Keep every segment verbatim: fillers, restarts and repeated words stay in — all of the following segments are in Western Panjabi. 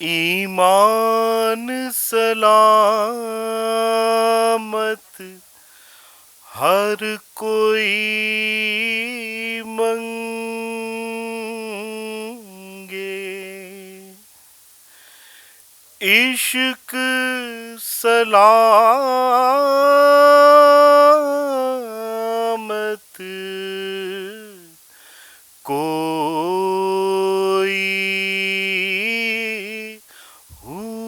ایمان سلامت ہر کوئی منگے، عشق سلامت کوئی ہو۔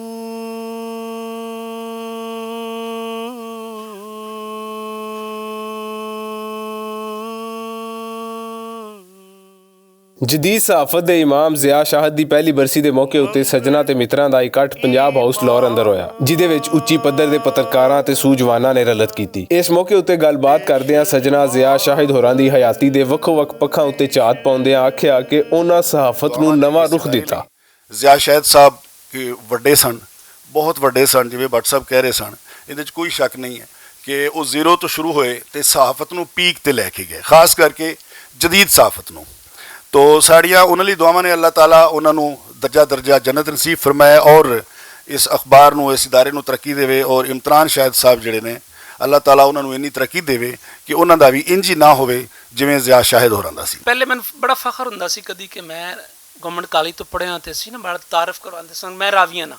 جدید صحافت دے امام ضیاء شاہد دی پہلی برسی دے موقع اتے سجنا تے متراں دا اکٹھ پنجاب ہاؤس لاہور اندر ہویا، جدے وچ اچی پدر دے پترکاراں تے سوجواناں نے رلت کیتی۔ اس موقع اتے گل بات کردیاں سجنا ضیاء شاہد ہوراں دی حیاتی دے وکھو وکھ پکھاں اتے چات پاؤندیاں آکھیا کہ انہاں صحافت نوں نواں رخ دتا۔ ضیاء شاہد صاحب کہ وڈے سن، بہت وڈے سن، جویں بٹ صاحب کہہ رہے سن، ایندے وچ کوئی شک نہیں ہے کہ او زیرو توں شروع ہوئے تے صحافت نوں پیک تے لے کے گئے، خاص کر کے جدید صحافت نوں۔ تو ساڑیاں انہاں لئی دعاواں نے، اللہ تعالیٰ انہاں نوں درجہ درجہ جنت نصیب فرمائے اور اس اخبار نوں، اس ادارے نوں ترقی دے اور امتران شاہد صاحب جڑے نے، اللہ تعالیٰ انہاں نوں انی ترقی دے کہ انہاں دا وی انج ہی نہ ہوئے جویں ضیاء شاہد ہوراں دا سی۔ پہلے مینوں بڑا فخر ہوندا سی کدی کہ میں گورنمنٹ کالج تو پڑھیا تے سی نا، بڑا تعارف کرواندے سن، میں راویاں نا۔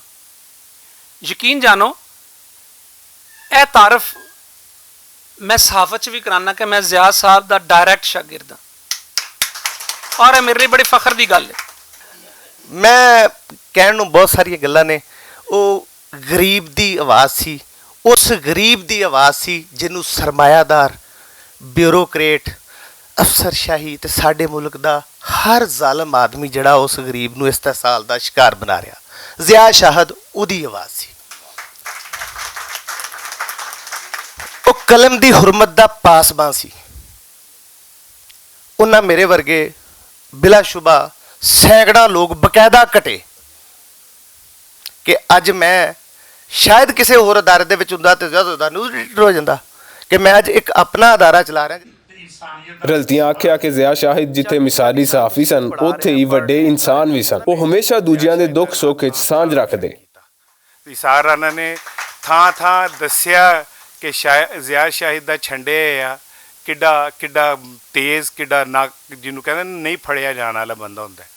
یقین جانو، اے تعارف میں صحافت چ وی کرانا کہ میں ضیاء صاحب دا ڈائریکٹ شاگرد ہاں۔ اور اے میرے لئی بڑی فخر دی گل ہے۔ میں کہن نوں بہت ساریاں گلاں نے۔ او غریب دی آواز سی، اس غریب دی آواز سی جنوں سرمایہ دار، بیوروکریٹ، افسر شاہی تے ساڈے ملک دا ہر ظالم آدمی جڑا اس غریب نوں استحصال دا شکار بنا رہیا، ضیاء شاہد اودی آواز سی۔ او قلم دی حرمت دا پاسبان سی۔ انہاں میرے ورگے بلا شبہ سینکڑاں لوگ باقاعدہ کٹے کہ اج میں شاید کسے ہور ادارے دے وچ ہوندا تے زیادہ زیادہ نیوز ایڈیٹر ہو جاندا کہ میں اج ایک اپنا ادارہ چلا رہا۔ رلتیاں آکھیا کہ ضیاء شاہد جتھے مثالی صحافی سن، اوتھے ہی وڈے انسان وی سن۔ او ہمیشہ دوجیاں دے دکھ سکھ وچ سانجھ رکھدے۔ تے سارا انہاں نے تھاں تھاں دسیا کہ شاہ-، ضیاء شاہد دا چھنڈے آ، کڈا، کڈا تیز، کڈا ناک، جنوں کہندے نے، نہیں پھڑیا جان والا بندہ ہوندا ہے۔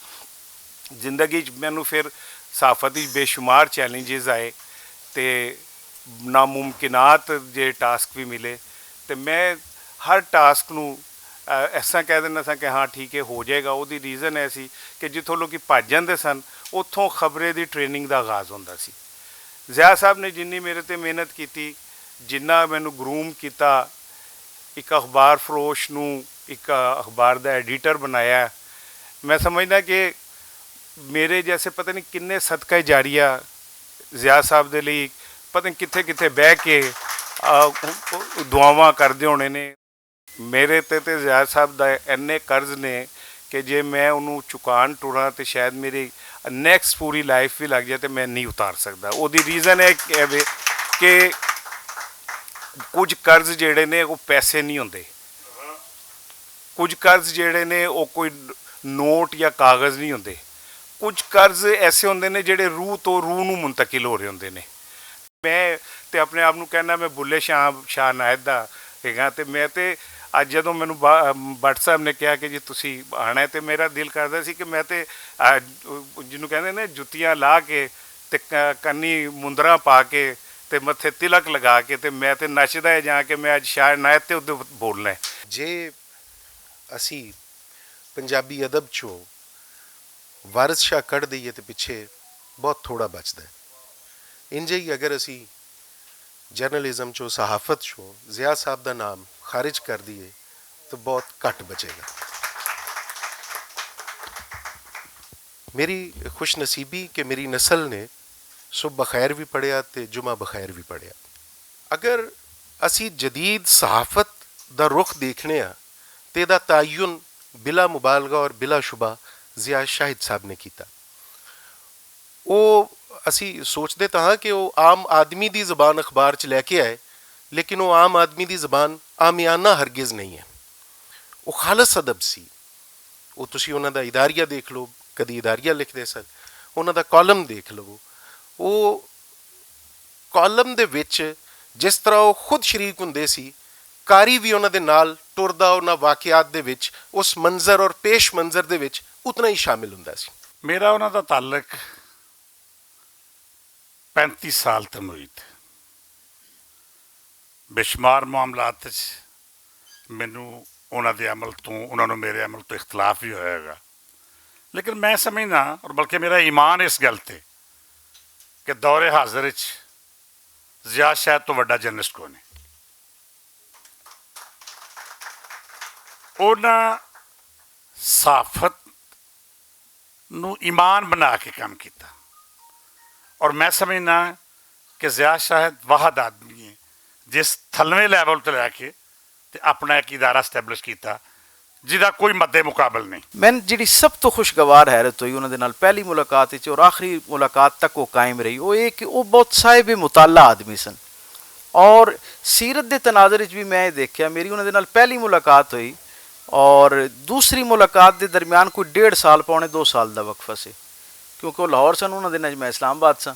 زندگی چ مینوں پھر صحافت وچ بے شمار چیلنجز آئے تے ناممکنات جے ٹاسک وی ملے، تے میں ہر ٹاسک نوں، آ، ایسا کہہ دینا سا کہ ہاں ٹھیک ہے، ہو جائے گا۔ اوہدی ریزن ایسی کہ جتھوں لوکی بھج جاندے سن، اتھوں خبرے دی ٹریننگ دا آغاز ہوندا سی۔ ضیاء صاحب نے جنی میرے تے محنت کیتی، جنہ مینوں گروم کیتا، اک اخبار فروش نوں اک اخبار دا ایڈیٹر بنایا۔ میں سمجھدا کہ میرے جیسے پتہ نہیں کنے صدقہ جاریہ ضیاء صاحب دے لئی پتہ نہیں کتھے کتھے بہہ کے، آ، دعاواں کردے ہونے نے۔ میرے تے تے ضیاء صاحب دا اینے قرض نے کہ جے میں انہوں چکان ٹراں تے شاید میری نیکسٹ پوری لائف وی لگ جائے تے میں نہیں اتار سکدا۔ او دی ریزن ہے کہ، کہ کچھ قرض جڑے نے، او پیسے نہیں ہوندے۔ کچھ قرض جڑے نے، او کوئی نوٹ یا کاغذ نہیں ہوندے۔ کچھ قرض ایسے ہوندے نے، جڑے روح تو روح نوں منتقل ہو رہے ہوندے نے۔ میں تے اپنے آپ نوں کہنا، میں بلے شاہ، شاہ عنایت دا ہیگا۔ تے میں تے اج جدوں مینوں با-، بٹ صاحب نے کہا کہ جی تسی آنا ہے، تے میرا دل کردا سی کہ میں تے، آ، جنوں کہندے نے جتیاں لا کے تے ک-، کنی مندراں پا کے تے متھے تلک لگا کے تے میں تے نچدا ہے جاں کہ میں اج شاہ عنایت تے ادھر بولنا ہے۔ جے اسی پنجابی ادب چوں وارث شاہ کڈ دئیے تے پچھے بہت تھوڑا بچدا ہے۔ انجے ہی اگر اسی جرنلزم چوں، صحافت چوں ضیاء صاحب دا نام خارج کر دئیے تو بہت گھٹ بچے گا۔ میری خوش نصیبی کہ میری نسل نے صبح بخیر وی پڑھیا تے جمعہ بخیر وی پڑھیا۔ اگر اسی جدید صحافت دا رخ دیکھنے ہاں تے دا تعین بلا مبالغہ اور بلا شبہ ضیاء شاہد صاحب نے کیتا۔ او، اسی سوچدے تاں ہاں کہ او عام آدمی دی زبان اخبار چ لے کے آئے، لیکن او عام آدمی دی زبان عامیانہ ہرگز نہیں ہے۔ او خالص ادب سی۔ او تسی انہاں دا اداریہ دیکھ لو، کدی اداریہ لکھدے سن۔ انہاں دا کالم دیکھ لو، وہ کالم دے وچ جس طرح وہ خود شریک ہوندے سی، قاری وی انہاں دے نال ٹردا انہاں واقعات دے وچ، اس منظر اور پیش منظر دے وچ اتنا ہی شامل ہوندا سی۔ میرا انہاں دا تعلق پینتی سال تے محیط، بے شمار معاملات وچ مینوں انہاں دے عمل تو، انہاں نوں میرے عمل تو اختلاف وی ہویا گا، لیکن میں سمجھنا، اور بلکہ میرا ایمان اس گل تے کہ دور حاضر وچ ضیاء شاہد تو وڈا جرنلسٹ کوئی نہیں۔ انہاں صحافت نوں ایمان بنا کے کام کیتا، اور میں سمجھنا کہ ضیاء شاہد واحد آدمی ہے جس تھلویں لیول تے لے کے تے اپنا ایک ادارہ اسٹیبلش کیتا، جس دا کوئی مد مقابل نہیں۔ میں جڑی سب تو خوشگوار حیرت ہوئی انہاں دے نال پہلی ملاقات وچ اور آخری ملاقات تک وہ قائم رہی، وہ یہ کہ وہ بہت صاحب مطالعہ آدمی سن۔ اور سیرت دے تناظر وچ بھی میں یہ دیکھیا، میری انہاں دے نال پہلی ملاقات ہوئی اور دوسری ملاقات دے درمیان کوئی ڈیڑھ سال، پونے دو سال دا وقفہ سی، کیونکہ وہ لاہور سن، انہاں دے نال میں اسلام آباد سا۔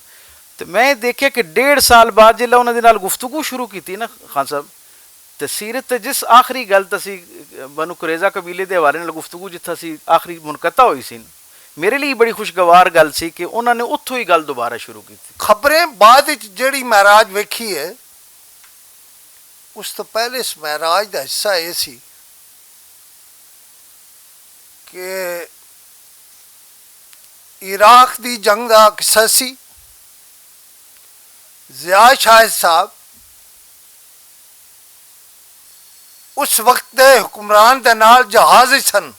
تے میں یہ دیکھیا کہ ڈیڑھ سال بعد جلے انہاں دے نال گفتگو شروع کیتی نا خان صاحب، تے سیرت تے جس آخری گل تے سی بنو قریظہ قبیلے دے حوالے نال گفتگو جتھا سی آخری منقطع ہوئی سی، میرے لیے بڑی خوشگوار گل سی کہ انہاں نے اتھوں ہی گل دوبارہ شروع کیتی۔ خبریں بعد وچ جیڑی معراج ویکھی ہے، اس تو پہلے اس معراج دا حصہ اے سی کہ عراق دی جنگ دا قصہ سی۔ ضیاء شاہد صاحب اس وقت دے حکمران دے نال جہاز وچ سن،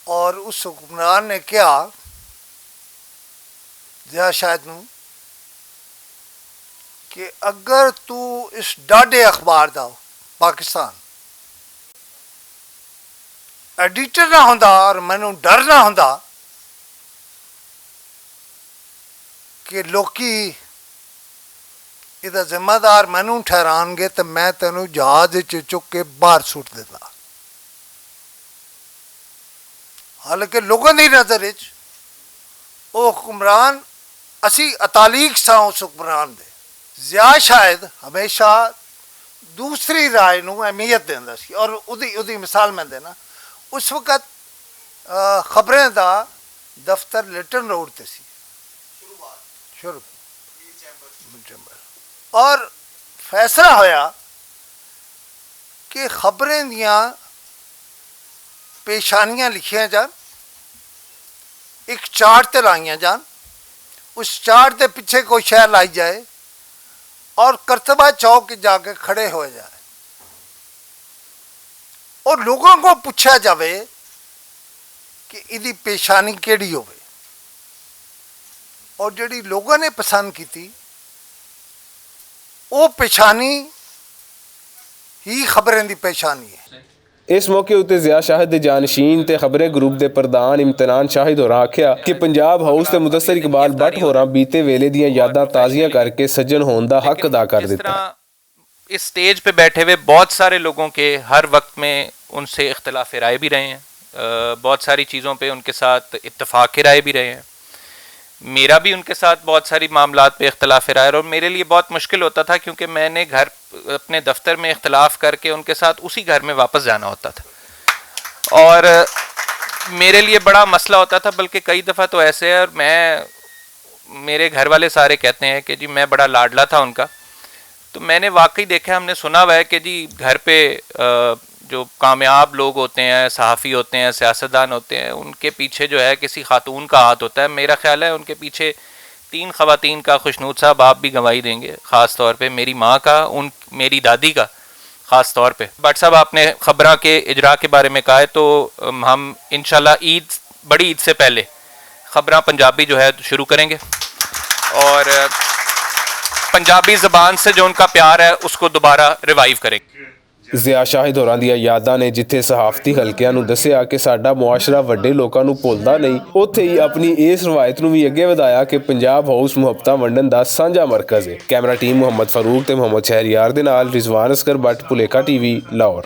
اور اس حکمران نے کہا ضیاء شاہد نو کہ اگر تو اس ڈاڈے اخبار دا، پاکستان، ایڈیٹر نہ ہوندا اور مینوں ڈر نہ ہوندا کہ لوکی ادا ذمہ دار مینوں ٹھہران گے تے میں تینوں جہاز وچ چک کے باہر سٹ دیندا۔ حالانکہ لوگوں دی نظر وچ او حکمران، اسی اتالیق ساں اس حکمران دے۔ ضیاء شاہد ہمیشہ دوسری رائے نوں اہمیت دیندا سی، اور اودی اودی مثال میں دینا، اس وقت خبریں دا دفتر لٹن روڈ تے سی۔ شروع اور فیصلہ ہویا کہ خبریں دیاں پیشانیاں لکھیاں جان، ایک چارٹ تے لائیاں جان، اس چارٹ دے پیچھے کوئی شہر لائی جائے اور کرتبہ چوک جا کے کھڑے ہوئے جائے۔ اور لوگوں کو پوچھا جاوے کہ ایہدی پیشانی کیڑی ہووے، اور جیہڑی لوگوں نے پسند کیتی، او پیشانی ہی خبریں دی پیشانی ہے۔ اس موقع اتے ضیاء شاہد دے جانشین تے خبریں گروپ دے پردھان امتنان شاہد ہوراں آکھیا کہ پنجاب ہاؤس تے مدثر اقبال بٹ ہوراں بیتے ویلے دیاں یاداں تازیاں کر کے سجن ہون دا حق ادا کر دتا۔ اس سٹیج پہ بیٹھے ہوئے بہت سارے لوگوں کے ہر وقت میں ان سے اختلاف رائے بھی رہے ہیں، بہت ساری چیزوں پہ ان کے ساتھ اتفاق رائے بھی رہے ہیں۔ میرا بھی ان کے ساتھ بہت ساری معاملات پہ اختلاف رائے، اور میرے لیے بہت مشکل ہوتا تھا کیونکہ میں نے گھر، اپنے دفتر میں اختلاف کر کے ان کے ساتھ اسی گھر میں واپس جانا ہوتا تھا، اور میرے لیے بڑا مسئلہ ہوتا تھا، بلکہ کئی دفعہ تو ایسے ہے، اور میں، میرے گھر والے سارے کہتے ہیں کہ جی میں بڑا لاڈلا تھا ان کا۔ تو میں نے واقعی دیکھا، ہم نے سنا ہوا ہے کہ جی گھر پہ جو کامیاب لوگ ہوتے ہیں، صحافی ہوتے ہیں، سیاستدان ہوتے ہیں، ان کے پیچھے جو ہے کسی خاتون کا ہاتھ ہوتا ہے۔ میرا خیال ہے ان کے پیچھے تین خواتین کا، خوشنود صاحب آپ بھی گواہی دیں گے، خاص طور پہ میری ماں کا، ان، میری دادی کا خاص طور پہ۔ بٹ صاحب، آپ نے خبراں کے اجراء کے بارے میں کہا ہے، تو ہم انشاءاللہ عید، بڑی عید سے پہلے خبراں پنجابی جو ہے شروع کریں گے، اور پنجابی زبان سے جو ان کا پیار ہے اس کو دوبارہ ریوائیو کریں گے۔ ضیاء شاہد ہوراں دیاں یاداں نے جتھے صحافتی حلقیاں نوں دسیا کہ ساڈا معاشرہ وڈے لوکاں نوں بھولدا نہیں، اوتھے ہی اپنی اس روایت نوں وی اگے ودھایا کہ پنجاب ہاؤس محبتاں ونڈن دا سانجھا مرکز ہے۔ کیمرہ ٹیم محمد فاروق تے محمد شہریار دے نال رضوان اصغر بٹ، پلیکا ٹی وی، لاہور۔